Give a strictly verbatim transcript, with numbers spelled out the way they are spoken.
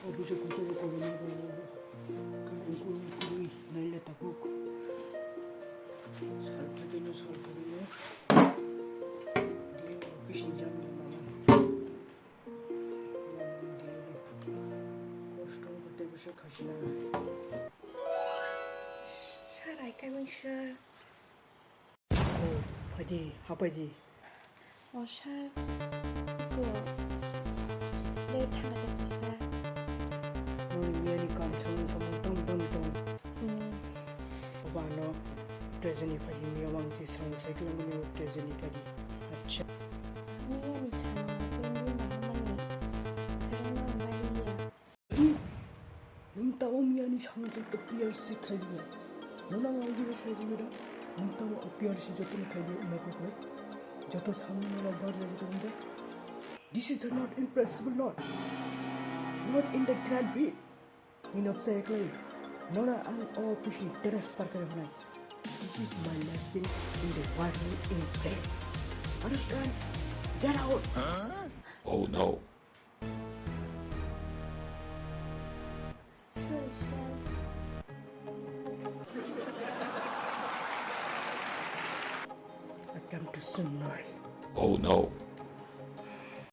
Office-o kotor kotor ma ba, ba, ba. Karwi, kurwi, kurwi, naila tabuk. Sal phaikhe no, sal phaikhe no. Dini office ni jamila mama. Mama dini no. Kosto kotor bisa khasina. Sir, I coming, sir. Oh, phaidi, hapaidi. Oh, sir. Iko. Late thangkha de kisa. Noni miyani kam samung samung tom tom tom. Hmm. Oba ano present ni phaidi, miya wng ti samung sai kila mani present ni phaidi. Acha. Miyani samung pending mahmani. Kharima baliya. Di, nwng tamo miyani samung joto P R C khailiya. Nono ang already saijagwi da, nwng tamo o P R C jotono khailiya wngma kwplai. Joto samung nono barjagwi kwlangjak. This is a not in principle, not, not in the grand way. Ni nopsa eklai. Nono ang o office ni transfer kare hwnai. This is my napkin in the water in bed. Understand? Get out! Oh no. Sorry, sir. I come to Sunmari. Oh no.